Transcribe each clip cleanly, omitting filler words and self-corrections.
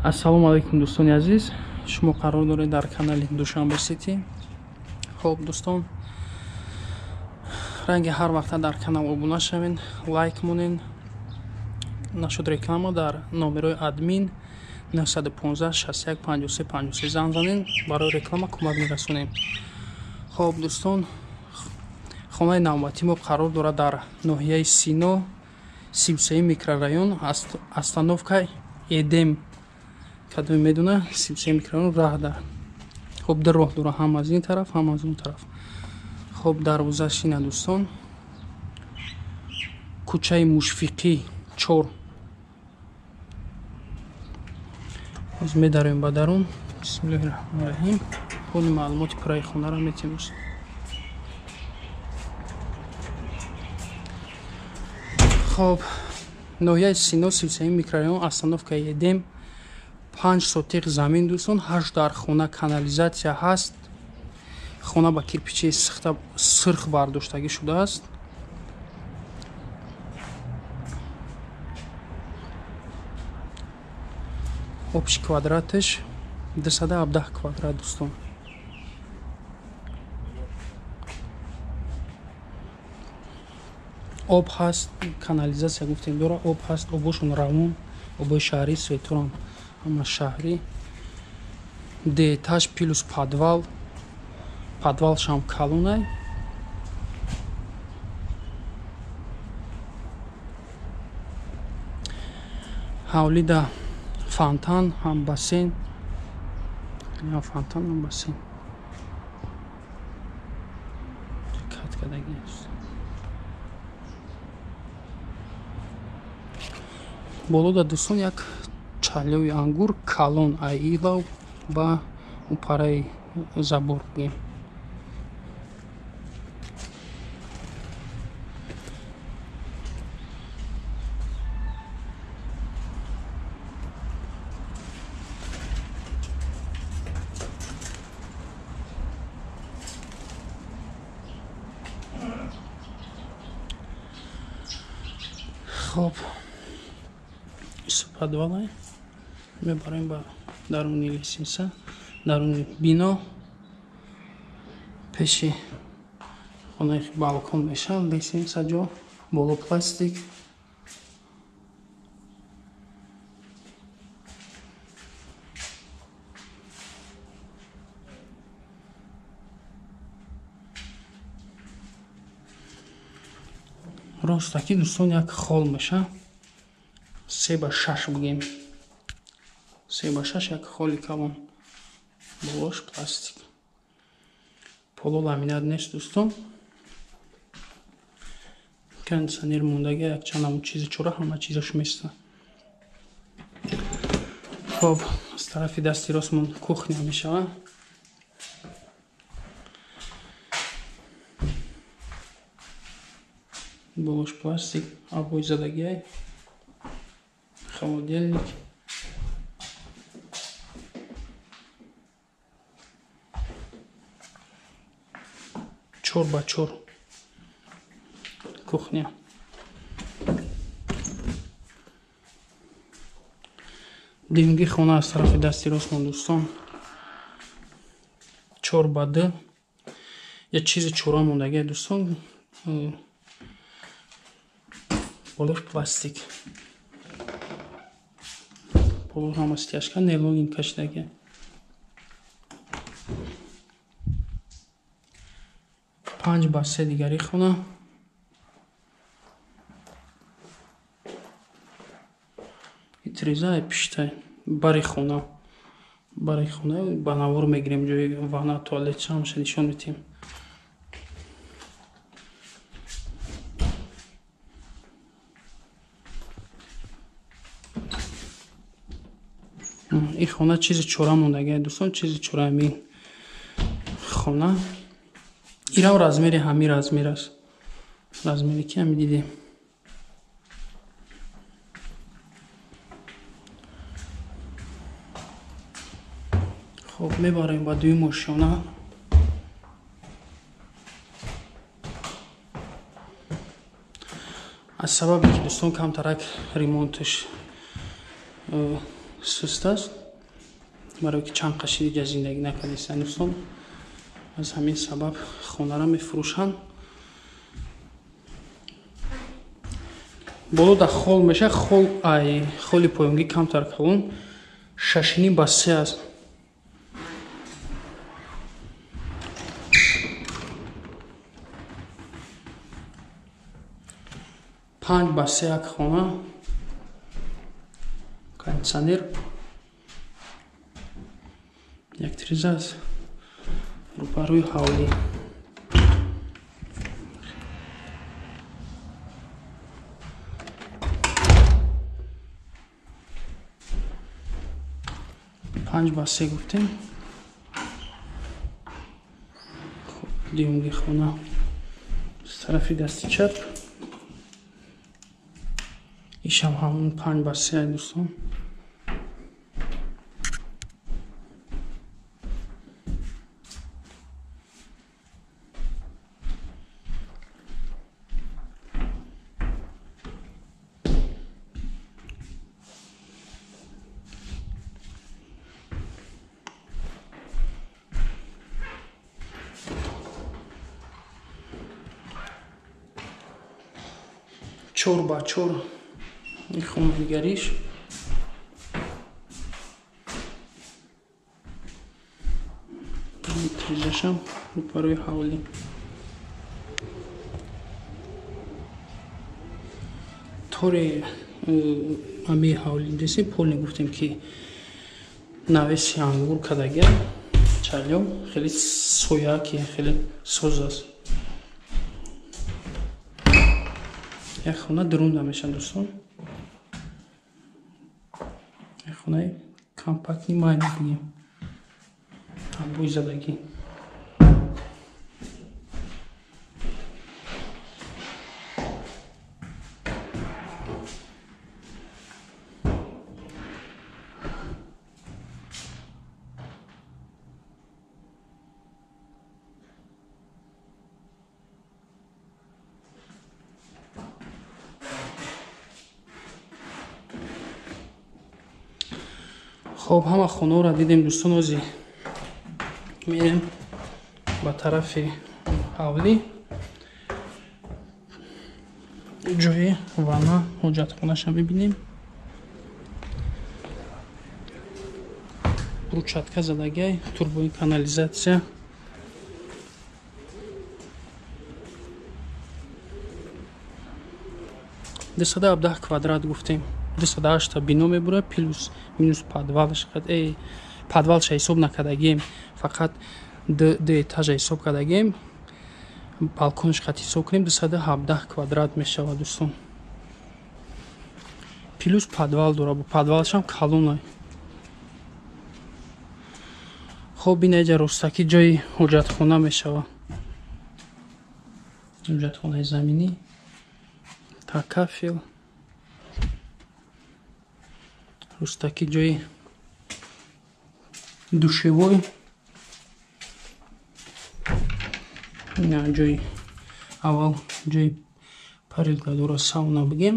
Ассалому алайкум, дӯстони азиз. Шумо қарор доред дар канали Душанбе Сити. Хоб, дӯстон, ранги ҳар вақта дар канал обуна шавед, лайк монед. Нашуд реклама, дар номерои админ 915 61 53 53 занг занед, барои реклама кӯмак мерасонем. Хоб, дӯстон, хонаи навбатии мо қарор дорад дар ноҳияи Сино, 33 микрорайон, остановка Эдем. Кадоме медона, 33 микрорайон раҳда. Хоб, ду роҳ дора, ҳам аз ин тараф, ҳам аз он тараф. Хоб, дарвозааш ина, дӯстон. Кӯчаи Мушфиқӣ 4. Ҳозир медароем ба дарун. Бисмиллоҳи раҳмони раҳим. Пони маълумоти пурраи хонаро метем. Хоб, ноҳияи Сино, 33 микрорайон, остановка Эдем. 5 сотиқ замин, дӯстон, 8 дар хона канализатсия ҳаст. Хона ба кирпичи сихта сирх бардоштагӣ шудааст. Общий квадраташ 217 квадрат, дӯстон. Об ҳаст, канализатсия гуфтем дора, об ҳаст, обошон равон, обои шаҳрӣ, светорам ҳама шаҳрӣ. Деэтаж плюс подвал, подвалшам калонай. Ҳавлида фонтан, ҳам бассейн, ҳам фонтан, ҳам бассейн. Кат кардагӣ аст. Болода, дӯстон, як чалёи ангур калон аилав ба упараи забор бигем. Хоб, подвалай мебарем ба даруни лестница, даруни бино. Пеши хонаи балкон мешавад лестница, ҷо боло пластик. Ростаки, дӯстон, як хол меша, 3 ба 6 бигем, 3 ба 6 як холи калон, болош пластик, поло ламинат нест, дӯстон. Кондиционер мондаги, якчанд ҳамун чизи чора, ҳама чизош места. Хоб, аз тарафи дасти ростмон кухня мешавад. Болош пластик, обои задагиай, холодильник. Чор ба чор кухня. Димги хона аз тарафи дасти ростмон, дӯстон, 4 ба 2. Як чизи чора мондагиай, дӯстон, болош пластик, поло ҳама стяжка, нейлон кашидаги. 5 ба 3 дигари хона. Итреза пиштай бари хона, бари хона ба навор мегирем, ҷои ванна, туалет ҳамаша нишон медиҳем. Ин хона чизи чора мондагиай, дӯстон, чизи чора ҳамин хона. Ирам размери ҳамин размер аст, размере ки ҳами дидем. Хоб, мебарем ба дуюм ошёна. Аз сабабе ки, дӯстон, камтарак ремонташ суст аст, барое ки чанд қаши дига зиндагӣ накардистанд дӯстон. Аз ҳамин сабаб хонара мефурӯшанд. Боло да хол меша, хол ай холи поёнгӣ камтар калон, 6.5 ба 3 аст. Панҷ ба се як хона, кондитсионер, як тиреза аст рӯбарӯи ҳавлӣ. Панҷ ба се гуфтем. Хуб, дуюмги хона аз тарафи дасти чап, ишам ҳамон 5 ба 3 дӯстон. 4 ба 4 хонаи дигариш. Тирезашам рӯбарӯи ҳавлӣ. Тори ами ҳавлӣ десем, полни гуфтем ки навеси ангур кардагия чалё хеле соя ки хеле соз аст. Як хона дурунда мешавад дӯстон. Як хонаи компактни майна бигем, абӯи задагӣ. Хоб, ҳама хонаҳоро дидем дӯстон. Ози мерем ба тарафи ҳавлӣ, ҷои ванна, ҳоҷатхонаша мебинем. Брусчатка задагиай, турбои канализатсия. 217 квадрат гуфтем. 208 бино мебурад, плюс минус подвалш, подвалша ҳисоб накардагием, фақат ду этажа ҳисоб кардагием. Балконш қат ҳисоб кунем, 217 квадрат мешавад дӯстон. Плюс подвал дорад, подвалшам калонай. Хоб, инаҷа ростакӣ ҷои ҳоҷатхона мешавад. Ҳоҷатхонаи заминӣ, такафел. Ростакӣ ҷои душевой, ҷои аввал ҷои парилка дора, сауна бигем,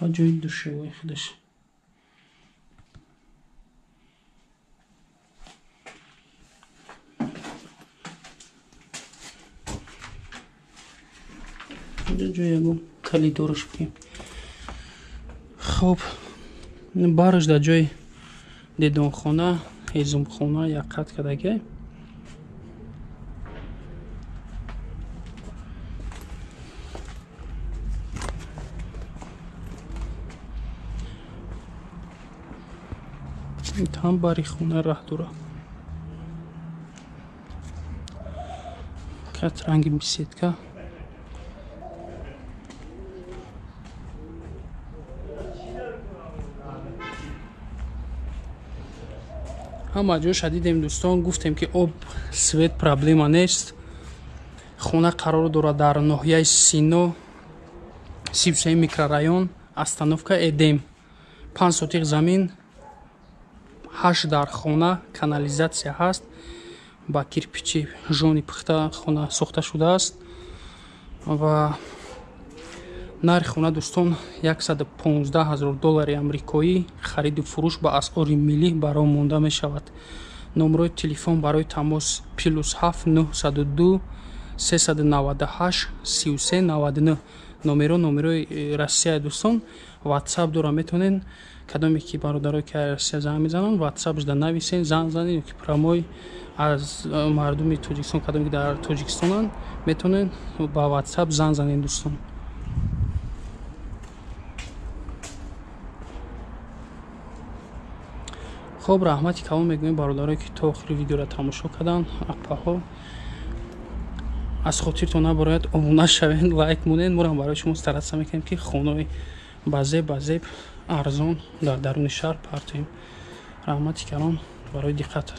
ва ҷои душевой худаш. Ҷои ягон калидораш бигем. Хоб, бараш дар ҷои дедонхона, ҳезумхона якқат кардагиай. Там бари хона раҳ дора. Кат ранги беседка. Ҳама ҷоша дидем дӯстон. Гуфтем ки об, свет проблема нест. Хона қарор дорад дар ноҳияи Сино, 33 микрорайон, остановка Эдем. 5 сотиқ замин, 8 дар хона, канализатсия ҳаст, ба кирпичи жони пухта хона сохта шудааст ва Нархи хона, дӯстон, 115 000 доллари амрикоӣ, хариду фурӯш ба асъори миллӣ баро монда мешавад. Номерои телефон барои тамос +7 902 398 33 99. Номерои Россия, дӯстон, WhatsApp дора, метавонен кадоме ки бародарое ки Россия занг мезананд, WhatsApp да нависен, занг занед, ё ки прямой аз мардуми Тоҷикистон, кадоме ки дар Тоҷикистонанд, метавонен ба WhatsApp занг занед, дӯстон. Хоб, раҳмати калон мегӯем бародарое ки то охири видеоро тамошо карданд. Апаҳо, аз хотиртон набарояд, обуна шавед, лайк монед. Моро барои шумо стараться мекунем, ки хонаи базеб арзон дар даруни шаҳр партоем. Раҳмати калон барои диққат.